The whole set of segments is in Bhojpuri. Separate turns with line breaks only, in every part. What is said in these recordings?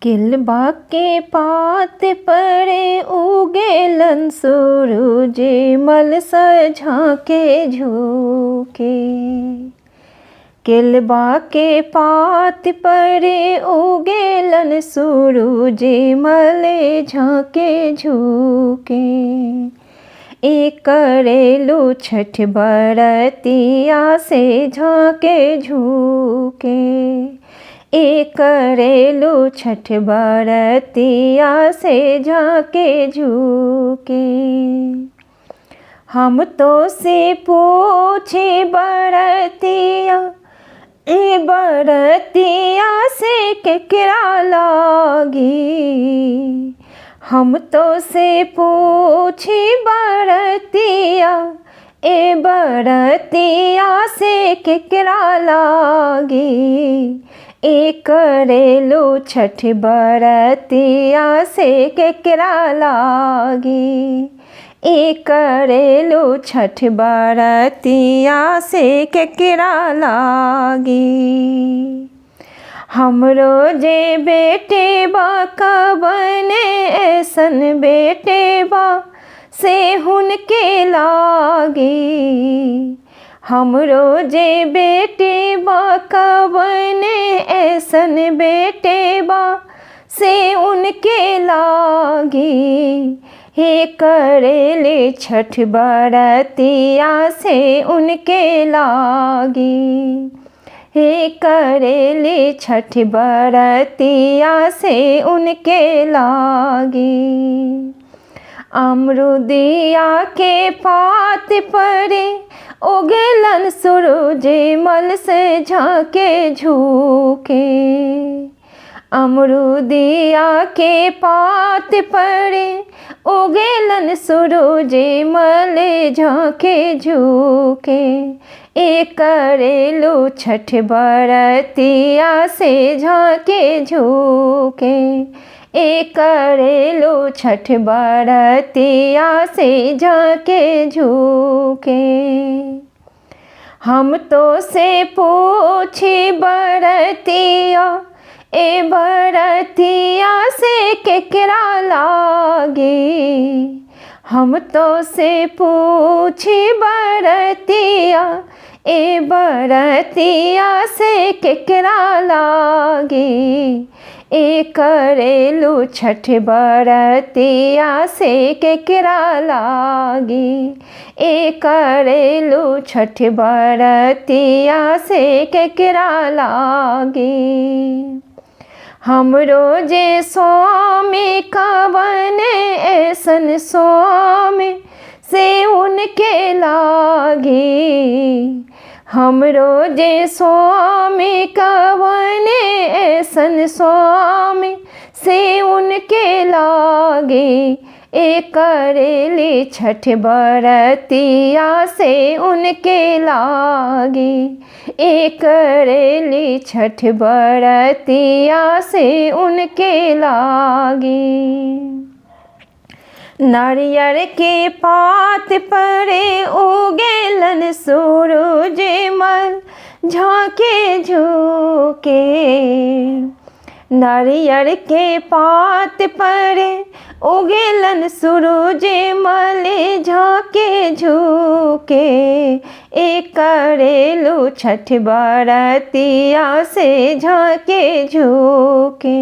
केलबा के पात परे उगेलन सूरुज मल स झाँके झुके। केलबा के पात परे उगेलन सूरुज मल झाँके झुके। ए करेलू छठ बरतिया से झाँके झुके। ए करेलू छठ बरतिया से झाँके झुके। हम तो से पूछे बरतिया, ए बरतिया से केकरा लागी। हम तो से पूछे बरतिया, ए बरतिया से केकरा लागी। ए करेलू छठ बरतिया से केकरा लागी। ए करेलू छठ बरतिया से केकरा लागी। हमरो जे बेटे बा कबने ऐसन बेटे बा से हुनके लागी। हमरो जे बेटे बा कबने ऐसन बेटे बा से उनके लागी। हे करेले छठ बरतिया से उनके लागी। हे करेले छठ बरतिया से उनके लागी। अमरुदिया के पात परे उगेलन सूरुज मल से झाँके झुके। अमरुदिया के पात परे उगेलन सूरुज मल झाँके झुके। ए करेलू छठ बरतिया से झाँके झुके। ए करेलू छठ बरतिया से झाँके झुके। हम तो से पूछे बरतिया, ए बरतिया से केकरा लागी। हम तो से पूछे बरतिया, ए बरतिया से केकरा लागी। ए करेलू छठ बरतिया से केकरा लागी। ए करेलू छठ बरतिया से केकरा लागी। हमरो जे स्वामी कवन ऐसन स्वामी से उनके लागी। हमरो जे स्वामी कवन ऐसन स्वामी से उनके लागी। ए करेली छठ बरतिया से उनके लागी। ए करेली छठ बरतिया से उनके लागी। नारियर के पात परे उगेलन सूरुज मल झाँके झुके। नारियर के पात परे उगेलन सूरुज मल झाँके झुके। ए करेलू छठ बरतिया से झाँके झुके।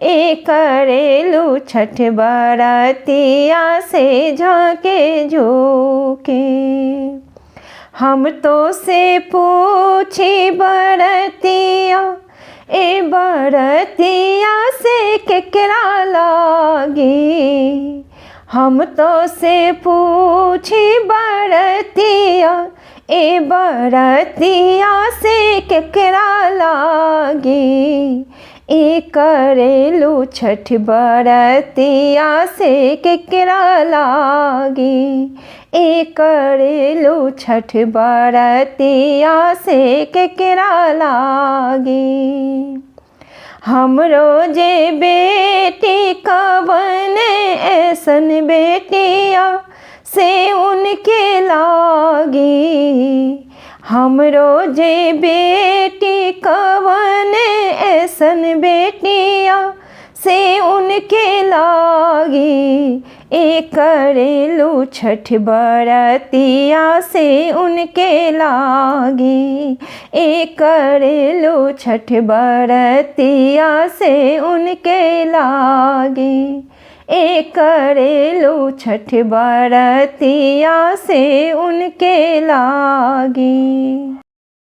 ए करेलू छठ बरतिया से झाँके झुके। हम तो से पूछे बरतिया, ए बरतिया से केकरा लागी। हम तो से पूछे बरतिया, ए बरतिया से केकरा लागी। ए करेलू छठ बरतिया से केकरा लागी। ए करेलू छठ बरतिया से केकरा लागी। हमरो जे बेटी कवन ऐसन बेटिया से उनके लागी। हमरो जे बेटी कवन ऐसन बेटिया से उनके लागी, ए करेलू छठ बरतिया से उनके लागी, ए करेलू छठ बरतिया से उनके लागी, ए करेलू छठ बरतिया से उनके लागी।